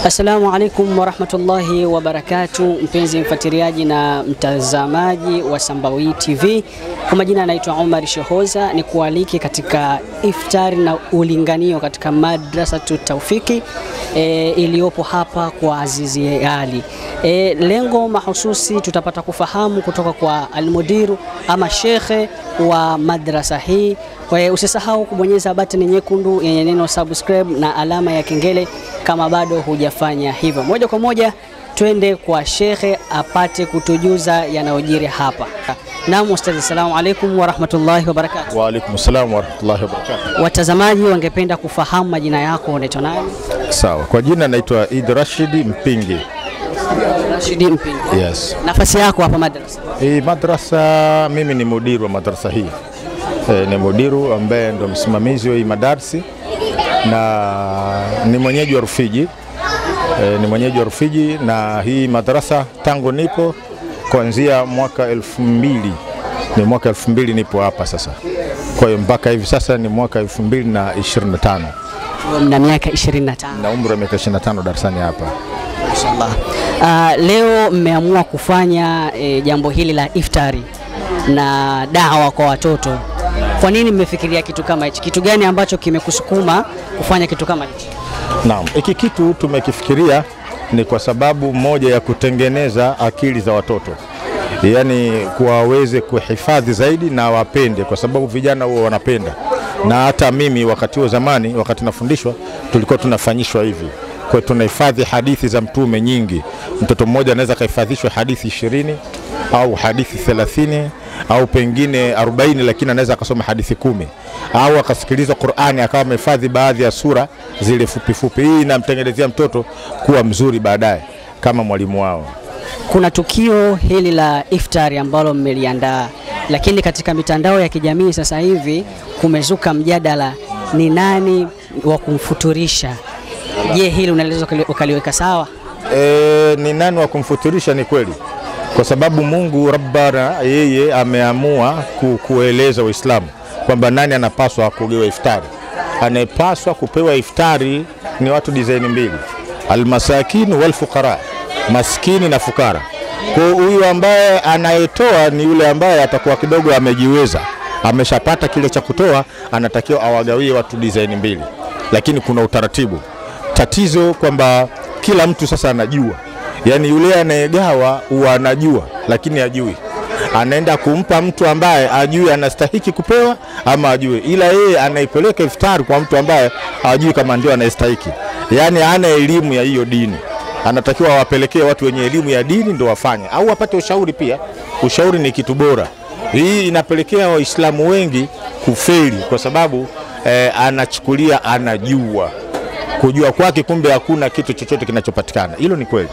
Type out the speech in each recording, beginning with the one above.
Assalamu alaikum warahmatullahi wabarakatuh, mpenzi mfuatiliaji na mtazamaji wa Sambawi TV. Kwa majina anaitwa Omar Shehoza, ni kualiki katika iftari na ulinganio katika Madrasatu Tawfiki iliyopo hapa kwa Azizi Ali. Lengo mahususi tutapata kufahamu kutoka kwa almudiru ama shekhe wa madrasa hii. Kwa hiyo usisahau kubonyeza button nyekundu yenye neno subscribe na alama ya kengele kama bado hujafanya hivyo. Moja kwa moja twende kwa shekhe apate kutujuza yanayojiri hapa. Naam ustazi, salamu alaikum wa rahmatullahi wa barakatuh. Wa alaikum salam wa rahmatullahi wa barakatuh. Watazamaji wangependa kufahamu majina yako, unaitwa nani? Sawa, kwa jina naitwa Eid Rashid Mpingi. Rashid Mpingi. Yes. Nafasi yako hapa madrasa? Hii madrasa, mimi ni mudiru wa madrasa hii. Ni mudiru ambaye ndo msimamizi wa hii madarsi na ni mwenyeji wa Rufiji. Ni mwenyeji wa Rufiji na hii madrasa tangu nipo kuanzia mwaka 2000. Ni mwaka 2000 nipo hapa sasa. Kwa hiyo mpaka hivi sasa ni mwaka 2025. Na miaka 25. Na umri wa miaka 25 darasani hapa. Mashallah. Leo mmeamua kufanya jambo hili la iftari na dawa kwa watoto. Kwa nini mmefikiria kitu kama hichi? Kitu gani ambacho kimekusukuma kufanya kitu kama hichi? Naam, hiki kitu tumekifikiria ni kwa sababu moja ya kutengeneza akili za watoto. Yaani kuwaweze kuhifadhi zaidi na wapende, kwa sababu vijana huwa wanapenda. Na hata mimi wakati wa zamani, wakati nafundishwa, tulikuwa tunafanyishwa hivi. Kwa tunahifadhi hadithi za mtume nyingi. Mtoto mmoja anaweza kahifadhishwa hadithi 20 au hadithi 30 au pengine 40, lakini anaweza akasoma hadithi 10 au akasikiliza Qur'ani akawa amehifadhi baadhi ya sura zile fupi fupi. Hii inamtengenezea mtoto kuwa mzuri baadaye kama mwalimu wao. Kuna tukio hili la iftari ambalo mmeliandaa, lakini katika mitandao ya kijamii sasa hivi kumezuka mjadala ni nani wa kumfuturisha. Je, hili unaweza ukaliweka sawa? Ni nani wa kumfuturisha? Ni kweli, kwa sababu Mungu Rabbana yeye ameamua kueleza Uislamu kwamba nani anapaswa kugawa iftari. Anayepaswa kupewa iftari ni watu design mbili, almasakin wal fuqara, maskini na fukara. Kwa huyu ambaye anayetoa ni yule ambaye atakuwa kidogo amejiweza, ameshapata kile cha kutoa, anatakiwa awagawie watu design mbili. Lakini kuna utaratibu. Tatizo kwamba kila mtu sasa anajua. Yaani yule anayegawa huwa anajua lakini hajui. Anaenda kumpa mtu ambaye ajui anastahiki kupewa ama ajui. Ila yeye anaipeleka iftari kwa mtu ambaye hajui kama ndio anastahiki. Yaani hana elimu ya hiyo dini. Anatakiwa awapelekee watu wenye elimu ya dini ndio wafanye, au wapate ushauri pia. Ushauri ni kitu bora. Hii inapelekea Waislamu wengi kufeli kwa sababu anachukulia anajua. Kujua kwake kumbe hakuna kitu chochote kinachopatikana. Hilo ni kweli.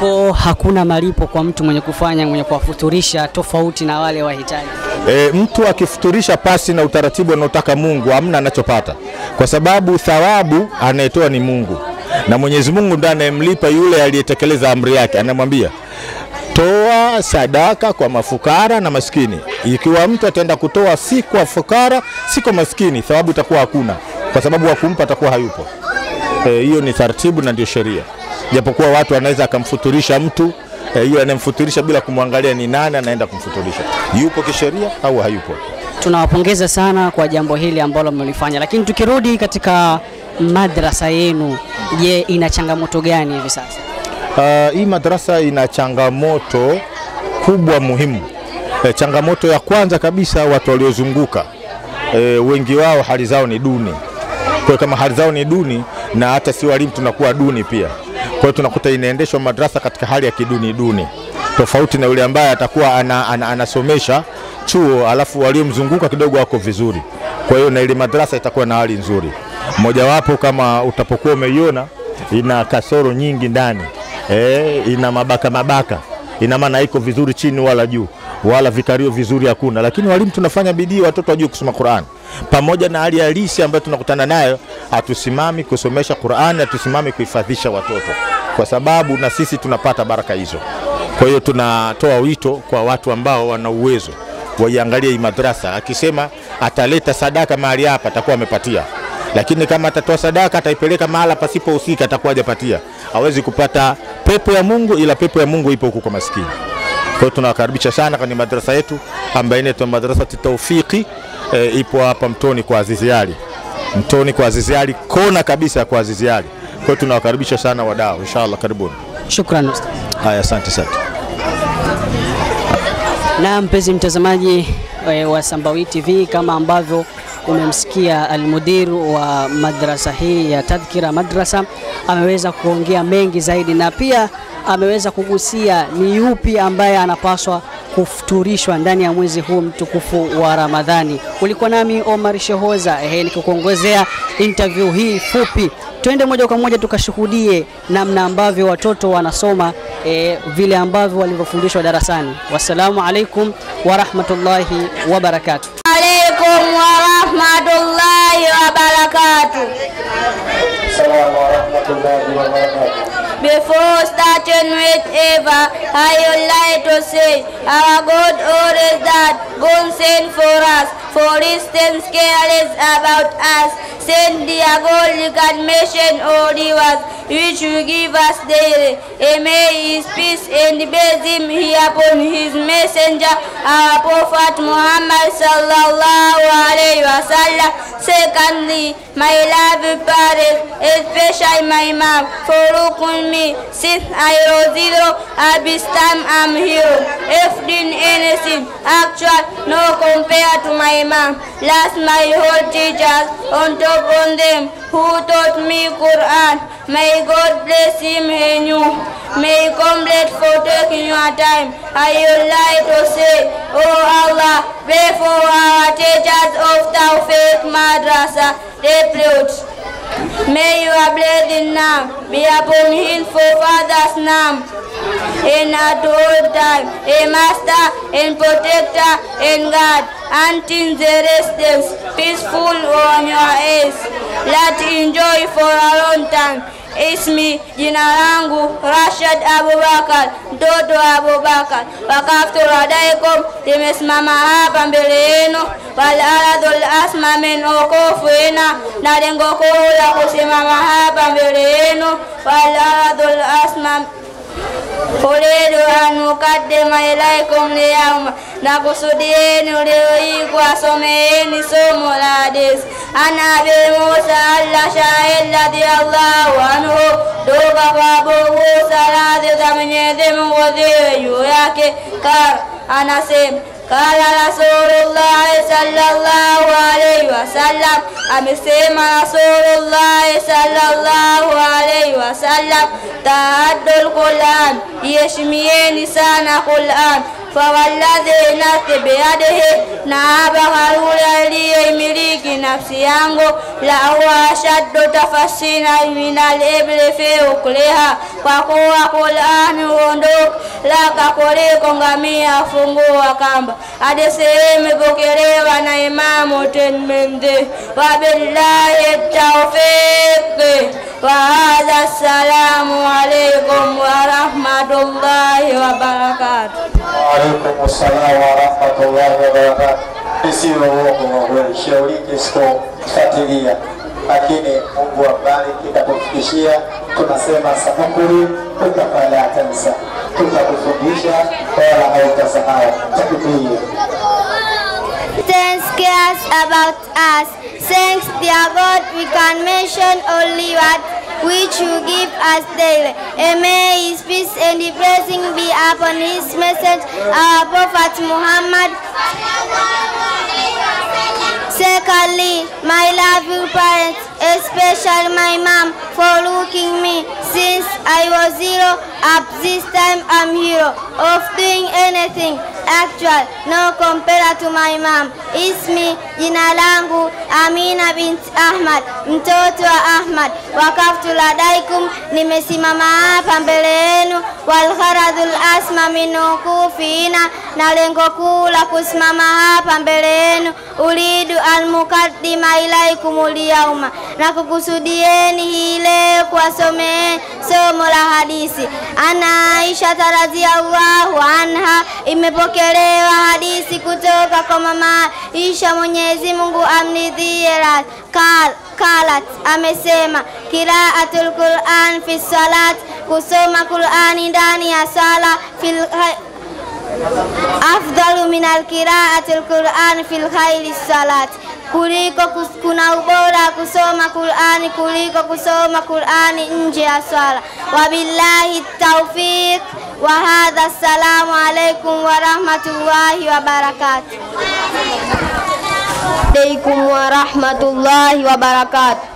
Kwa hakuna malipo kwa mtu mwenye kufanya, mwenye kuwafuturisha tofauti na wale wahitaji. Mtu akifuturisha pasi na utaratibu anaotaka Mungu hamna anachopata. Kwa sababu thawabu anayetoa ni Mungu. Na Mwenyezi Mungu ndiye anayemlipa yule aliyetekeleza amri yake. Anamwambia toa sadaka kwa mafukara na maskini. Ikiwa mtu ataenda kutoa si kwa fukara, si kwa maskini, thawabu itakuwa hakuna, kwa sababu wa kumpa atakuwa hayupo. Hiyo ni taratibu na ndio sheria. Japokuwa watu wanaweza akamfuturisha mtu, hiyo anamfuturisha bila kumwangalia ni nani anaenda kumfuturisha, yupo kisheria au hayupo. Tunawapongeza sana kwa jambo hili ambalo mmelifanya. Lakini tukirudi katika madrasa yenu, je, ina changamoto gani hivi sasa? Hii madrasa ina changamoto kubwa muhimu. Changamoto ya kwanza kabisa, watu waliozunguka wengi wao hali zao ni duni. Kwa kama hali zao ni duni, na hata si walimu tunakuwa duni pia. Kwa hiyo tunakuta inaendeshwa madrasa katika hali ya kiduni duni, tofauti na yule ambaye atakuwa anasomesha chuo alafu waliomzunguka kidogo wako vizuri. Kwa hiyo na ile madrasa itakuwa na hali nzuri. Mojawapo kama utapokuwa umeiona ina kasoro nyingi ndani. Ina mabaka mabaka. Ina maana haiko vizuri chini wala juu, wala vikario vizuri hakuna. Lakini walimu tunafanya bidii watoto wajue kusoma Qur'an. Pamoja na hali halisi ambayo tunakutana nayo, hatusimami kusomesha Qur'an, hatusimami kuhifadhisha watoto, kwa sababu na sisi tunapata baraka hizo. Kwa hiyo tunatoa wito kwa watu ambao wana uwezo waiangalie hii madrasa. Akisema ataleta sadaka mahali hapa atakuwa amepatia. Lakini kama atatoa sadaka ataipeleka mahala pasipohusika, atakuwa hajapatia. Hawezi kupata pepo ya Mungu, ila pepo ya Mungu ipo huko kwa maskini. Kwa hiyo tunawakaribisha sana kwenye madrasa yetu ambayo inaitwa Madrasa Tawfiki, ipo hapa Mtoni kwa Azizi Ali. Mtoni kwa Azizi Ali, kona kabisa kwa Azizi Ali. Kwa hiyo tunawakaribisha sana wadau, inshallah karibuni. Shukrani ustaz. Haya, asante sana. Na mpenzi mtazamaji wa Sambawi TV, kama ambavyo umemsikia almudiru wa madrasa hii ya Tadhkira Madrasa, ameweza kuongea mengi zaidi na pia ameweza kugusia ni yupi ambaye anapaswa kufuturishwa ndani ya mwezi huu mtukufu wa Ramadhani. Ulikuwa nami Omar Shehoza, nikikuongezea interview hii fupi. Twende moja kwa moja tukashuhudie namna ambavyo watoto wanasoma, vile ambavyo walivyofundishwa darasani. Wassalamu alaikum wa rahmatullahi wa barakatuh. Alaikum wa rahmatullahi wa barakatuh. Assalamu wa rahmatullahi wa barakatuh. Before starting with Eva, I would like to say our God always that God sent for us, for instance careless about us, send their godly mission or rivers, which will give us daily. And may his peace and blessing be upon his messenger, our Prophet Muhammad sallallahu alayhi wa sallam. Secondly, my loved parents, especially my mom, for looking me since I was zero, at this time I'm hero. If doing anything, actual, no compare to my mom. Last, my whole teachers, on top on them, who taught me Quran. May God bless him and you. May complete for taking your time. I would like to say, Oh Allah, pray for our teachers of Tawfiq Madrasa, they. May your blessing now be upon his forefathers now, and at all time, a master and protector and God, until the residence peaceful on your eyes. Let enjoy for a long time. Ismi, jina langu Rashad Abubakar, mtoto Abubakar. Wakaftu ladaikum, nimesimama hapa mbele yenu. Wal aradul asma min ukufina, na lengo kuu la kusimama hapa mbele yenu. Wal aradul asma uridu an uqaddima ilaikum liyawma, na kusudieni leo hii kuwasomeeni somo la hadithi. Ana Abi Musa al-Ash'ari radhiyallahu anhu, toka kwa Abu Musa radhi za Mwenyezi Mungu ziwe juu yake, anasema Kala Rasulullah sallallahu alayhi wasallam, amesema Rasulullah sallallahu alayhi wasallam, ta'addul Quran, iheshimieni sana Quran. Fawalladhi nafsi biyadihi, na hapa yule aliyeimiliki nafsi yangu, la huwa ashaddu tafasina minal ibli fi ukliha, kwa kuwa Qur'an huondoka laka kuliko ngamia fungua kamba. Hadithi hii imepokelewa na Imamu Tirmidhi. Wabillahi tawfiq wa hadha. Assalamu alaykum wa rahmatullahi wa barakatuh. Waalaikum assalam wa rahmatullahi wa barakatuh. Sio uongo kwa kweli, shauriki sikufuatilia, lakini Mungu abariki katufikishia. Tunasema sabukuri tutafanya tansa, tutakufundisha wala hautasahau. Takbir. Thanks cares about us. Thanks dear God, we can mention only what which you give us daily. And may his peace and the blessing be upon his message, our Prophet Muhammad. Secondly, my loving parents, especially my mom, for looking me since I was zero. Up this time I'm hero of doing anything actual, no compare to my mom. Ismi, jina langu Amina bint Ahmad, mtoto wa Ahmad. Wakaftu ladaikum, nimesimama hapa mbele yenu. Wal gharadul asma min ukufina, na lengo kuu la kusimama hapa mbele yenu. Uridu al muqaddima ilaikum liyauma, na kukusudieni hii leo kuwasomea somo la hadithi. Ana Aisha radhiyallahu anha, imepokelewa hadithi kutoka kwa mama Aisha, Mwenyezi Mungu amridhie. Qalat, amesema qira'atul Qur'an fi salat, kusoma Qur'ani ndani ya sala, fil afdalu min al-qira'atil Qur'an fil khairi salat, kuliko kuna ubora kusoma Qur'ani kuliko kusoma Qur'ani nje ya swala. Wabillahi tawfiq wa hadha, assalamu alaikum wa rahmatullahi wa barakatuh. Alaikum wa rahmatullahi wa barakatuh.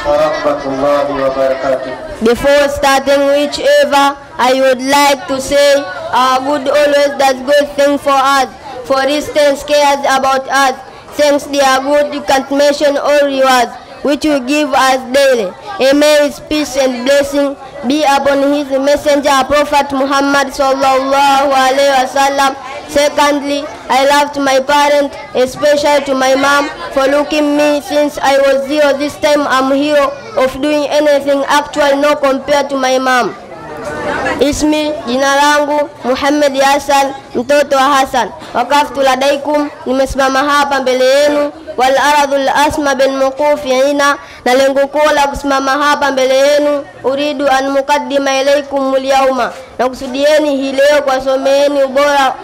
Wa rahmatullahi wa barakatuh. Before starting whichever, I would like to say our good always does good thing for us. For instance, cares about us. Thanks they are good, you can't mention all rewards which you give us daily. And may his peace and blessing be upon his messenger, Prophet Muhammad sallallahu alaihi wasallam. Secondly, I loved my parents, especially to my mom, for looking me since I was zero. This time I'm hero of doing anything actual no compared to my mom. Ismi, jina langu Muhammad Hassan, mtoto wa Hassan. Wakaftu ladaikum, nimesimama hapa mbele yenu. Wal aradhul asma bil muqufi ina, na lengo kuu la kusimama hapa mbele yenu, uridu an muqaddima ilaikum al-yawma, na kusudieni hii leo kuwasomeeni ubora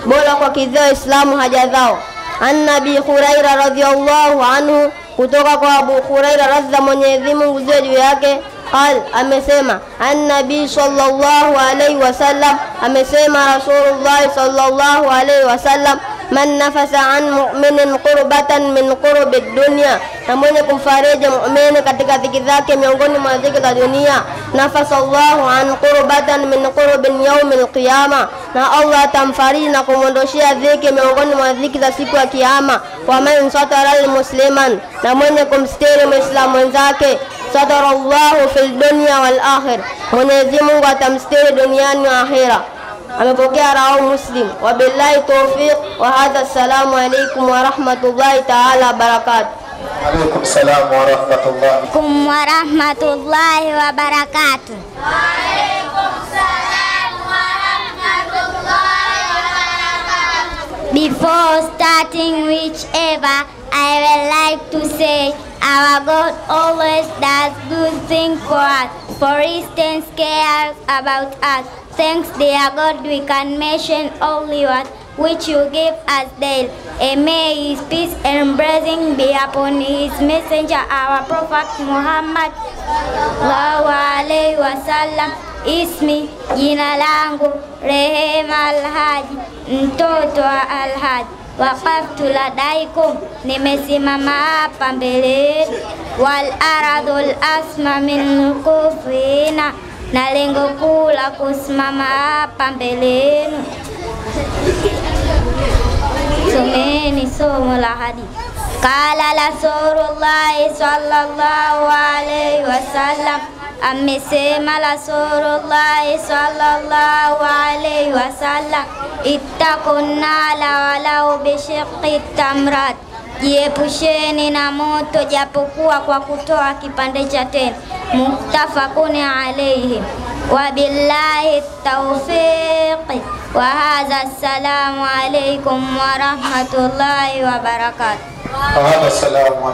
bora kwa kidhaa Islamu haja zao. An Abi Huraira radhiyallahu anhu, kutoka kwa Abu Huraira radha Mwenyezi Mungu ziwe juu yake, qal, amesema an-nabi sallallahu alayhi wasallam, amesema Rasulullah sallallahu alayhi wasallam, man nafasa an mu'minin qurbatan min qurbi dunya, na mwenye kumfariji mu'mini katika dhiki zake miongoni mwa dhiki za dunia, nafasa Allahu an qurbatan min qurbin yaumil qiyama, na Allah atamfariji na kumwondoshea dhiki miongoni mwa dhiki za siku ya kiyama. Wa man satara musliman, na mwenye kumstiri muislamu mwenzake, satara Allahu fil dunya wal akhir, Mwenyezi Mungu atamstiri duniani na akhira. Amepokea rawi Muslim. Wabillahi tawfiq wa hadha, assalamu alaykum wa rahmatullahi ta'ala wa barakatuh. Alaykum salam wa rahmatullahi wa rahmatullahi wa barakatuh. Wa alaykum salam wa rahmatullahi wa barakatuh. Before starting whichever, I would like to say our God always does good things for us. For instance, cares about us. Thanks dear God, we can mention only what which you give us daily. And may his peace and blessing be upon his messenger, our Prophet Muhammad sallallahu alaihi wasallam. Ismi, jina langu Rehema Alhaji, mtoto wa Alhaji. Waqaftu ladaikum, nimesimama hapa mbele yenu. Wal aradul asma min kufina, na lengo kuu la kusimama hapa mbele yenu, someni somo la hadithi. Qala Rasulullah sallallahu alaihi wasallam, amesema Rasulullah sallallahu alaihi wasallam, ittaqun nara walau bishiqqi tamrat, jiepusheni na moto japokuwa kwa kutoa kipande cha tende. Muttafaqun alayhi. Wabillahi tawfiq wa hadha, assalamu alaykum wa rahmatullahi wa barakatuh. Wa hadha, assalamu.